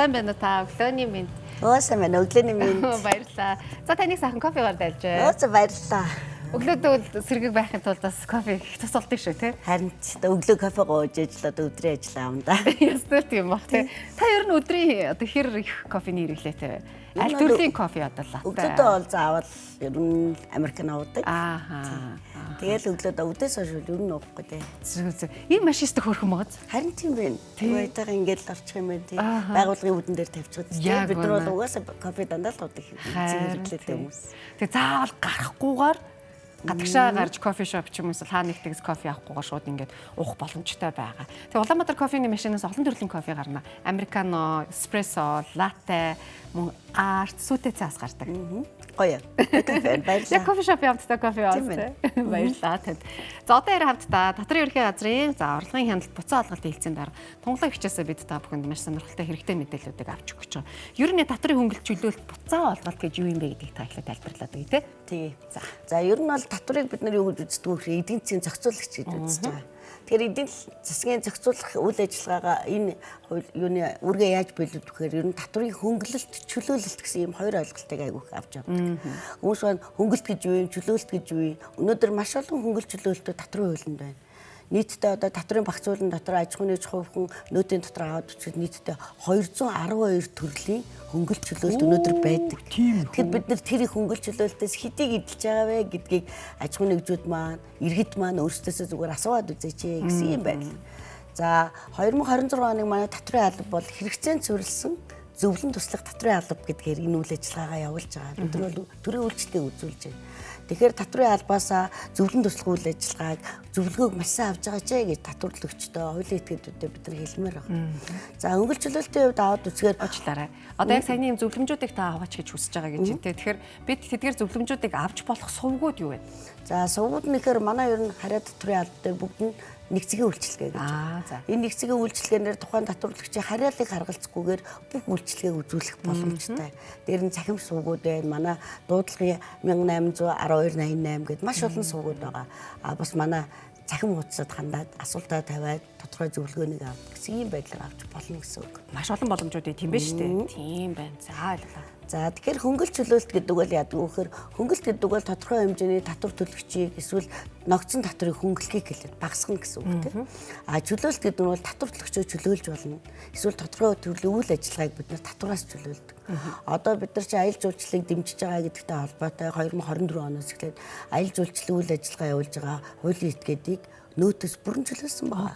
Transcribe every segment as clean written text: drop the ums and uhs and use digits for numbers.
Сайн байна уу та? Өглөөний мэнд. Өө, сайн байна. Өглөөний мэнд. Баярлалаа. За, таныг сайхан кофегаар дайлж. Өө, за, баярлалаа. Өглөөдөө сэргийг байхын тулд бас кофе их тус болдог шүү, тий? Харин ч өглөө кофе ууж ижил одоо өдрийн ажил аавна да. Ястал тийм бах, тий. Та ер нь өдрийн одоо хэр их кофений хэрэглээтэй вэ? Аль төрлийн кофе одоо латте? Өглөөдөө бол заавал ер нь американо уудаг. Тэгэл өглөөдөө, өдөөс хойш ер нь уухгүй дээ. Зүг зүг. Энэ маш их хөөрхөн моц. Харин тийм байна. Баятайгаа ингээд л орчих юм байна тий. Байгууллагын үдэн дээр тавьчихад тий. Бид нар бол угаасаа кофе дандаа л уудаг хэрэглээтэй хүмүүс. Тэг заавал гарахгүйгээр гадагшаа гарч coffee shop ч юм уу эсвэл хаа нэг тэгс кофе авахгүйгээр шууд ингээд уух боломжтой байгаа. Тэгээ Улаанбаатар кофений машинаас олон төрлийн кофе гарна. Американо, эспрессо, латте, мөн арт, сүүтэй цаас гардаг. Гоё. Кофе, баярлалаа. Яг coffee shop явдтай кофе уусан. Баярлалаа танд. За, одоо яриа хамтдаа татварын ерхий газрын за орлогын хяналт, буцаан олголт хэлцээний дарга Тунгалаг хичээсээ бид та бүхэнд маш сонирхолтой, хэрэгтэй мэдээллүүдийг авч өгч байгаа. Ер нь татварын хөнгөлт, чөлөөлт, буцаан олголт гэж юу юм бэ гэдгийг та эхлээд тайлбарлаад өгье те. Тий. За. За, ер нь бол татварыг бид нар юу гэж үздэг вэ гэхээр эдийн засгийн зохицуулагч гэж үзэж байгаа. Тэгэхээр эдийн засгийн зохицуулах үйл ажиллагаагаа энэ юуны үүргээ яаж биелүүлэх гэхээр ер нь татварын хөнгөлөлт, чөлөөлөлт гэсэн ийм хоёр ойлголтыг айгүйх авч явдаг. Хүмүүс маань хөнгөлт гэж юу юм, чөлөөлт гэж юу юм? Өнөөдөр маш олон хөнгөлт, чөлөөлтүүд татварын хуулинд байна. Нийтдээ одоо татварын багц хуулийн дотор аж ахуйн нэгж, хувь хүн нөөтийн дотор аваад үзэхэд нийтдээ 212 төрлийн хөнгөлт, чөлөөлт өнөөдөр байдаг. Тэгэхээр бид нар тэр их хөнгөлт, чөлөөлтөөс хэдийг эдэлж байгаа вэ гэдгийг аж ахуйн нэгжүүд маань, иргэд маань өөрсдөөсөө зүгээр асууад үзээч гэсэн юм байна. За, 2026 оны манай татварын алба бол хэрэгцээнд суурилсан зөвлөн туслах татварын алба гэдгээр энэ үйл ажиллагаагаа явуулж байгаа. Бид нар бол төрийн үйлчлэгийг үзүүлж байна. Тэгэхээр татварын албаасаа зөвлөн туслах үйл ажиллагааг, зөвлөгөөг маш сайн авч байгаа ч гэж татварлагчдаа, хуулийн этгээдүүдэд бид нар хэлмээр байна. За, хөнгөлт, чөлөөлтийн хувьд аваад үзэхээр Уучлаарай. Одоо яг саяны юм зөвлөмжүүдийг та аваач гэж хүсэж байгаа гэж байна те. Тэгэхээр бид тэдгээр зөвлөмжүүдийг авч болох сувгууд юу вэ? За, сувгууд нь гэхээр манай ер нь харьяа татварын алба дээр бүгд нь нэг цэгийн үйлчилгээ гэж. Энэ нэг цэгийн үйлчилгээнээр тухайн татварлагчийн харьяалыг харгалзахгүйгээр бүх үйлчилгээг үзүүлэх боломжтой. Дээр нь цахим сувгууд байна. Манай дуудлагын 1812 88 гээд маш олон сувгууд байгаа. А бас манай цахим хуудасад хандаад асуултаа тавиад тодорхой зөвлөгөөнийг авах гэсэн ийм байдлаар авч болно гэсэн үг. Маш олон боломжууд тийм байна шүү дээ. Тийм байна. За, ойлголоо. За, тэгэхээр хөнгөлт, чөлөөлт гэдэг бол яадаг вэ гэхээр хөнгөлт гэдэг бол тодорхой хэмжээний татвар төлөгчийг эсвэл ногдсон татварыг хөнгөлөхийг хэлээд багасгана гэсэн үг тийм. А чөлөөлт гэдэг нь бол татвар төлөгчөө чөлөөлж болно. Эсвэл тодорхой төрлийн үйл ажиллагааг бид нар татвараас чөлөөлдөг. Одоо бид нар чи аялал жуулчлалыг дэмжиж байгаа гэдэгтэй холбоотой 2024 оноос эхлээд аялал жуулчлалын үйл ажиллагаа явуулж байгаа хуулийн этгээдийг нөөтөөс бүрэн чөлөөлсөн байгаа.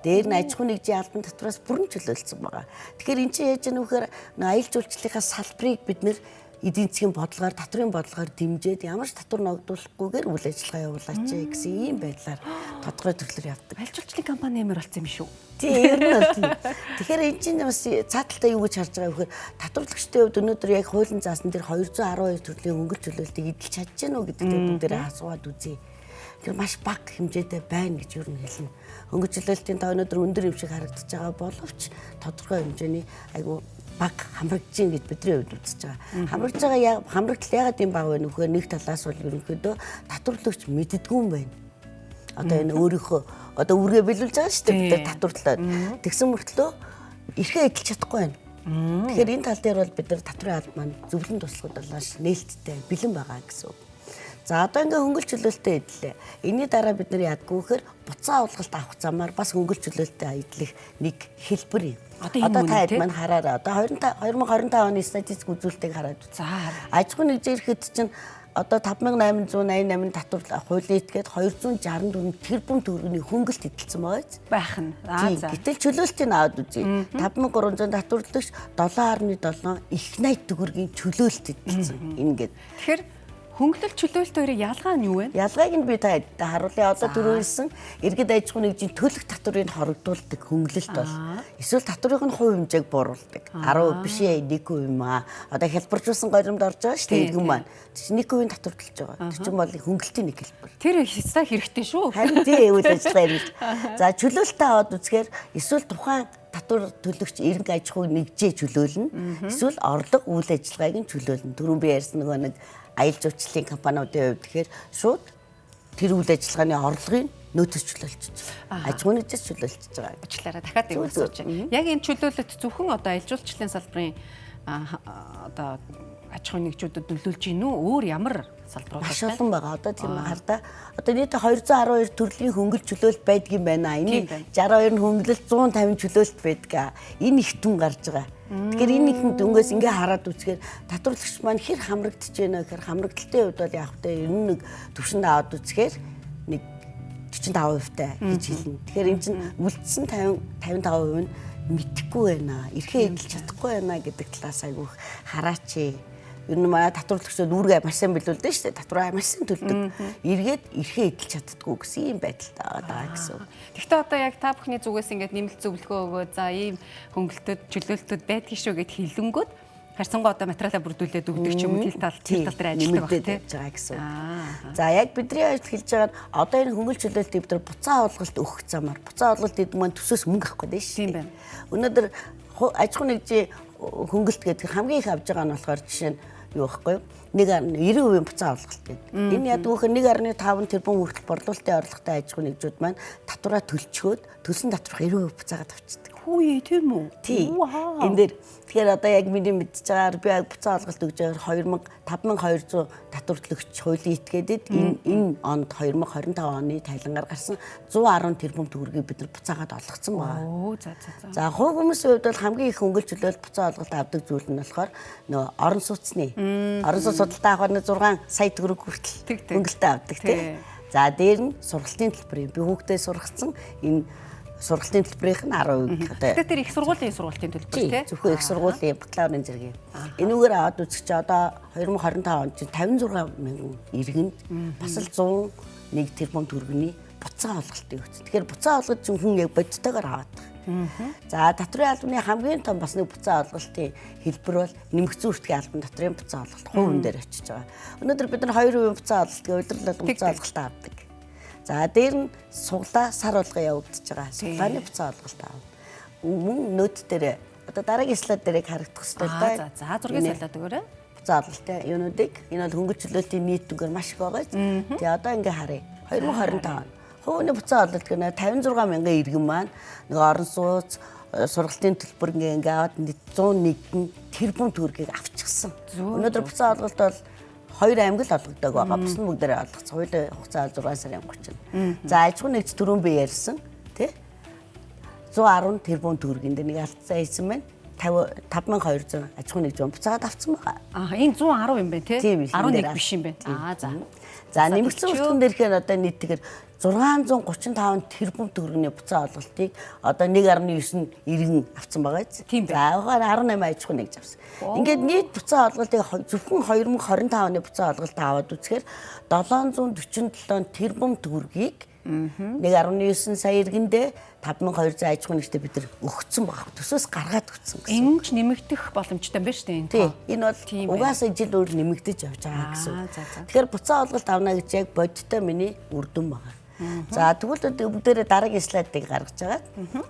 Дээр нь аж ахуйн нэгжийн албан татвараас бүрэн чөлөөлсөн байгаа. Тэгэхээр эн чинь яаж яах вэ гэхээр аялал жуулчлалынхаа салбарыг бид нэр эдийн засгийн бодлогоор, татварын бодлогоор дэмжиж, ямар ч татвар ногдуулахгүйгээр үйл ажиллагаа явуулаач гэсэн ийм байдлаар тодорхой төрлөөр явдаг. Аялал жуулчлалын компани амар болсон юм шүү. Тийм, ер нь бол тийм. Тэгэхээр эн чинь бас цааталтай юу гэж харж байгаа вэ гэхээр татварлагчдын хувьд өнөөдөр яг хуулийн заасан дээр 212 төрлийн хөнгөлт, чөлөөлтийг эдэлж чадж гэнэ үү гэдэгт бүгдээрээ асууад үзье. Тэгэхээр маш бага хэмжээтэй байна гэж юу нь хэлнэ. Хөнгөлт, чөлөөлтийн тоо өнөөдөр өндөр юм шиг харагдаж байгаа боловч тодорхой хэмжээний айгу бага хамрагдаж байна гэж бидний хувьд үзэж байгаа. Хамрагдаж байгаа, хамрагдал яагаад юм бага вэ нөхөр, нэг талаас бол ерөнхийдөө татварлагч мэддэггүй юм байна. Одоо энэ өөрийнхөө одоо үүргээ биелүүлж байгаа шүү дээ, бид нар татварлаад. Тэгсэн мөртлөө эрхээ эдэлж чадахгүй байна. Тэгэхээр энэ тал дээр бол бид нар татварын алба маань зөвлөн туслахад бол нээлттэй бэлэн байгаа гэсэн үг. За, одоо ингээ хөнгөлт, чөлөөлтөө эдлээ. Энийний дараа бид нар яадгүй гэхээр буцаан олголт авах замаар бас хөнгөлт, чөлөөлтөө эдлэх нэг хэлбэр юм. Одоо та хэд маань хараарай. Одоо 2025 оны статистик үзүүлэлтийг хараад. За. Аж ахуйн нэгжийн эрхэд чинь одоо 5888 татвар хуулийн этгээд 264 тэрбум төгрөгийн хөнгөлт эдэлсэн байгаа биз? Байх нь. Аа, за. Гэтэл чөлөөлтийг аваад үзье. 5300 татварлагч 7.7 их 80 төгрөгийн чөлөөлт эдэлсэн. Ингээд. Тэгэхээр хөнгөлөлт, чөлөөлт хоёрын ялгаа нь юу вэ? Ялгааг нь би та харуулъя. Одоо түрүү хэлсэн иргэд аж ахуйн нэгжийн төлөх татварыг хорогдуулдаг хөнгөлөлт бол. Эсвэл татварын нь хувь хэмжээг бууруулдаг. 10 биш ээ, 1% юм аа. Одоо хялбаржуулсан горимд орж байгаа шүү дээ иргэн маань. Тэр чинь 1% татвар төлж байгаа. Тэр чинь бол хөнгөлтийн нэг хэлбэр. Тэр хэвчээ хэрэгтэй шүү. Харин тий, үйл ажиллагаа хэрэгж. За, чөлөөлтөө аваад үзэхээр эсвэл тухайн татвар төлөгч иргэн аж ахуйн нэгжээ чөлөөлнө. Эсвэл орлого, үйл ажиллагааг нь чөлөөлнө. Түрүүн би ярьсан нөгөө нэг аялал жуулчлалын компаниудын хувьд тэгэхээр шууд Тэр үйл ажиллагааны орлогыг нөөцөс чөлөөлчихөж байгаа. Аж ахуйн нэгжээс чөлөөлчихөж байгаа. Уучлаарай, дахиад юм асууж байна. Яг энэ чөлөөлөлт зөвхөн одоо аялал жуулчлалын салбарын одоо аж ахуйн нэгжүүдэд нөлөөлж гин үү? Өөр ямар салбарууд маш олон байгаа. Одоо тийм хардаа. Одоо нийт 212 төрлийн хөнгөл чөлөөлт байдгийн байна. Энэ 62 нь хөнгөлөлт, 150 чөлөөлт байдаг. Энэ их дүн гарч байгаа. Тэгэхээр энэ их дүнгээс ингээ хараад үзэхээр татварлагч маань хэр хамрагдаж байна гэхээр хамрагдaltaй хувьд бол яг хөтэ 91 төвшөнд аваад үзэхээр нэг 45% тай гэж хэлнэ. Тэгэхээр эн чинь үлдсэн 50 55% нь мэдэхгүй байна. Эрхээ эдэлж чадахгүй байна гэдэг талаас айгүйх хараач. Ер нь манай татварлагчдад үүргээ маш сайн билүүлдэ шүү дээ. Татвараа маш сайн төлдөг. Эргээд эрхээ эдэлж чаддаггүй гэсэн юм байдалтай байгаа гэсэн. Гэхдээ одоо яг та бүхний зүгээс ингээд нэмэлт зөвлөгөө өгөө, за ийм хөнгөлтөд, чөлөөлтөд байдгийг шүү гэд хэлэнгүүт харьцангуй одоо материалаа бүрдүүлээд өгдөг ч юм уу, тэр тал дээр ажилладаг байх тийм байгаа гэсэн. За яг бидний ажил хэлж байгаа нь одоо энэ хөнгөл чөлөөлтийг бид нар буцаа олголт өгөх замаар, буцаа олголт гэдэг маань төсөөс мөнгө авах гэдэг шүү дээ. Тийм байна. Өнөөдөр аж ахуйн нэгжийн хөнгөлт гэдэг хамгийн их авж байгаа нь болохоор жишээ нь юу байхгүй юу? 1.90% буцаа олголт гэдэг. Энэ яадаг вөхөр 1.5 тэрбум хүртэл борлуулалтын орлоготой аж ахуйн нэгжүүд маань татвараа төлчөөд төлсөн татвараа 90% буцаагаад авчдаг. Хүүе, тийм үү? Тийм. Энэ дээр тэгэхээр одоо яг миний мэдж байгаагаар би буцаа олголт өгж байгаагаар 5200 татвар төлөгч хуулийн этгээдэд энэ онд 2025 оны тайлангаар гарсан 110 тэрбум төгрөгийг бид нар буцаагаад олгоцсон байгаа. Оо, за за за. За хувь хүмүүсийн хувьд бол хамгийн их хөнгөл чөлөөлт буцаа олголт авдаг зүйл нь болохоор нөгөө орон сууцны. Орон сууц худалдаа авахар 6 сая төгрөг хүртэл хөнгөлтөө авдаг тийм. За дээр нь сургалтын төлбөр. Би хүүхдээ сургацсан энэ сургалтын төлбөрийнх нь 10% одоо. Гэтэ тэр их сургуулийн сургалтын төлбөр тий. Зөвхөн их сургуулийн бакалаврын зэрэг. Энүүгээр аваад үзэх чи одоо 2025 онд чинь 56 мянган иргэнд бас л 101 тэрбум төгрөгийн буцаа олголтыг өгсөн. Тэгэхээр буцаа олгож чинь хүн яг бодтойгоор аваад байгаа. За татварын албаны хамгийн том бас нэг буцаа олголтын хэлбэр бол нэмэгдсэн үртгийн албан дотрын буцаа олголт хувь хүн дээр очиж байгаа. Өнөөдөр бид нар 2% буцаа олголт гэх удирдлага буцаа олголт авдаг. За дээр нь суглаа сар болгоо явагдаж байгаа. Суглааны буцаа олголт аав. Мөн нөт дээр одоо дараагийн слайд дээр харагдах хэрэгтэй л да. За за зургийн слайд өгөөрэй. Буцаа олголтын юунуудыг энэ бол хөнгөл чөлөөлтийн нийт дүнгээр маш их байгаа. Тэгээ одоо ингээ харъя. 2025 он. Хувийн буцаа олголт гэнэ 56 мянган иргэн маань нөгөө орон сууц сургалтын төлбөр ингээ аваад 101 тэрбум төгрөгийг авчихсан. Өнөөдөр буцаа олголт бол 2 аймаг л олгодог байгаа. Бус нь бүгдээрээ олгоцсон. Хуулийн хугацаа 6 сарын 30. За аж ахуйн нэгж түрүүн би ярьсан тий 110 тэрбум төгрөгийн дээр нэг алдсан хийсэн байна. 5200 аж ахуйн нэгж буцаагаад авсан байгаа. Аа энэ 110 юм байна тий 11 биш юм байна. Аа за. За нэмэгдсэн үртгэн дээрхээр одоо нийтгээр 635 тэрбум төгрөгийн буцаа олголтыг одоо 1.9 иргэн авсан байгаа биз. За 18 аж ахуйн нэгж авсан. Ингээд нийт буцаа олголтыг зөвхөн 2025 оны буцаа олголт аваад үзэхээр 747 тэрбум төгрөгийг 1.9 сая иргэндээ 5200 аж ахуйн нэгжтэй бид нар өгсөн байгаа. Төсөөс гаргаад өгсөн гэсэн. Энэ ч нэмэгдэх боломжтой юм байна шүү дээ энэ. Тийм. Энэ бол угаасаа жил өөр нэмэгдэж явж байгаа гэсэн. Тэгэхээр буцаа олголт авна гэж яг бодиттой миний үр дүн байгаа. За тэгвэл бүгдээрээ дараагийн слайдыг гаргаж байгаа.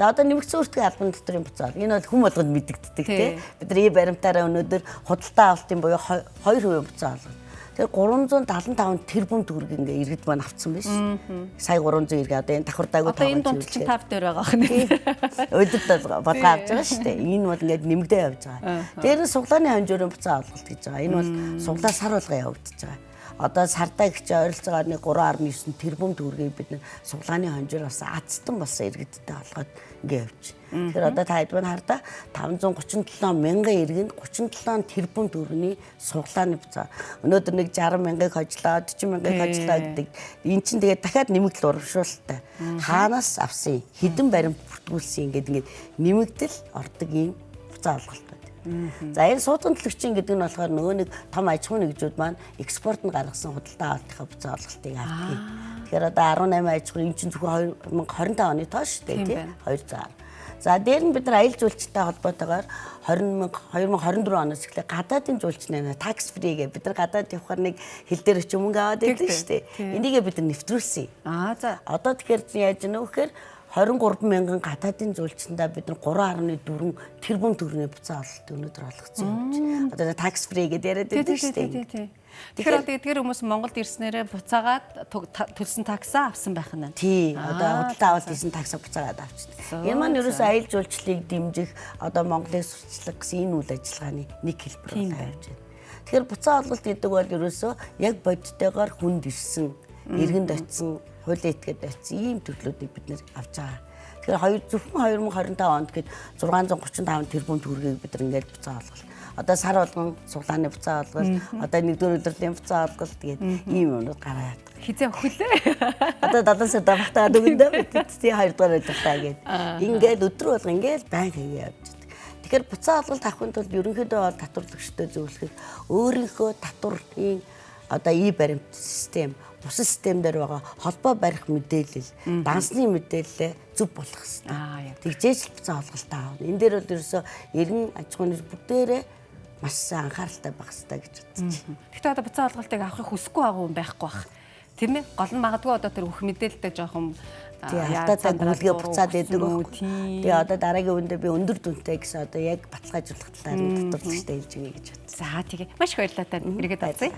За одоо нэмэгдсэн үртгэн албан дотрын буцаа. Энэ бол хүн болгонд мэдэгддэг тийм. Бид нар ийм баримтаараа өнөөдөр худалдаа авалтын буюу 2% буцаа олгоно. Тэгэхээр 375 тэрбум төгрөг ингээ иргэд маань авцсан байж. Сая 300 иргэ одоо энэ давхар дайгуу одоо энэ дунд чинь 5 дээр байгаа хэ. Өдөрт болгоо авч байгаа шүү дээ. Энэ бол ингээд нэмэгдээ явж байгаа. Тэр нь суглааны хонжуурын буцаа олголт гэж байгаа. Энэ бол суглаа сар болгоо явагдаж байгаа. Одоо сардаа гэж ойролцоогоор нэг 3.9 тэрбум төгрөгийг бид нар суглааны хонжоор бас азтан болсон иргэдтэй олгоод ингээ явж. Тэгэхээр одоо та хэд хардаа 537 мянган иргэнд 37 тэрбум төгрөгийн суглааны буцаа. Өнөөдөр нэг 60 мянгыг хожлоо, 40 мянгыг хожлоо гэдэг. Эн чинь тэгээд дахиад нэмэгдэл урамшуулалтай. Хаанаас авсан, хэдэн баримт бүртгүүлсэн гэдэг ингээд нэмэгдэл ордог ийм буцаа олголт байна. За энэ суудган төлөгчийн гэдэг нь болохоор нөгөө нэг том аж ахуйн нэгжүүд маань экспорт нь гаргасан худалдаа авалтынхаа буцаа олголтыг авдаг. Тэгэхээр одоо 18 аж ахуйн энэ чинь зөвхөн 2025 оны тоо шүү дээ тий 200. За дээр нь бид нар аялал жуулчтай холбоотойгоор 2024 оноос эхлээ гадаадын жуулчнаа tax free гэ бид нар гадаад явхаар нэг хил дээр очиж мөнгө аваад байдаг шүү дээ. Энийгээ бид нар нэвтрүүлсэн. Аа за. Одоо тэгэхээр яаж яах вэ гэхээр 23 мянган гадаадын жуулчдаа бид нар 3.4 тэрбум төгрөгийн буцаа ололт өнөөдөр олгоцсон юм чи. Одоо tax free гэдээ яриад байдаг шүү дээ. Тэгэхээр одоо эдгээр хүмүүс Монголд ирснээрээ буцаагаад төлсөн tax аа авсан байх нь. Тий. Одоо худалдаа авалт хийсэн tax аа буцаагаад авчдаг. Энэ маань ерөөсөө аялал жуулчлалыг дэмжих, одоо Монголыг сурталчлах гэсэн энэ үйл ажиллагааны нэг хэлбэр болж явж байна. Тэгэхээр буцаа олголт гэдэг бол ерөөсөө яг бодтойгоор хүнд ирсэн, иргэнд очисон, хуулийн этгээд очисон ийм төрлүүдийг бид нэр авч байгаа. Тэгэхээр хоёр зөвхөн 2025 онд гээд 635 тэрбум төгрөгийг бид нар ингээд буцаа олголт. Одоо сар болгон суглааны буцаа олголт, одоо нэгдүгээр удирдлын буцаа олголт тэгээд ийм юмнууд гараа явдаг. Хизээ өхөлээ. Одоо 7 сар давхтаа дүгэндээ бид тий хоёрдугаар удирдлаа гээд ингээд өдөр болго ингээд байн хийгээ явж байдаг. Тэгэхээр буцаа олголт авахын тулд ерөнхийдөө бол татварлагчтай зөвлөхөд өөрийнхөө татварын одоо и баримт систем, бусад систем дээр байгаа холбоо барих мэдээлэл, дансны мэдээлэлээ зөв болох хэрэгтэй. Тэгжээж л буцаа олголтоо авна. Энэ дээр бол ерөөсөө иргэн аж ахуйн бүгдээрээ маш сайн анхааралтай байх хэрэгтэй гэж бодож байна. Гэхдээ одоо буцаа олголтыг авахыг хүсэхгүй байгаа хүн байхгүй бах. Тийм ээ? Гол нь магадгүй одоо тэр бүх мэдээлэлтэй жоохон тий алдаатай гүйлгээ буцаад байдаг байхгүй. Тэгээ одоо дараагийн үндэ би өндөр дүнтэй гэсэн одоо яг баталгаажуулах талаар нь татварлагчтай хэлж өгье гэж бодсон. За тэгээ. Маш их баярлалаа танд. Эргээд авцъя.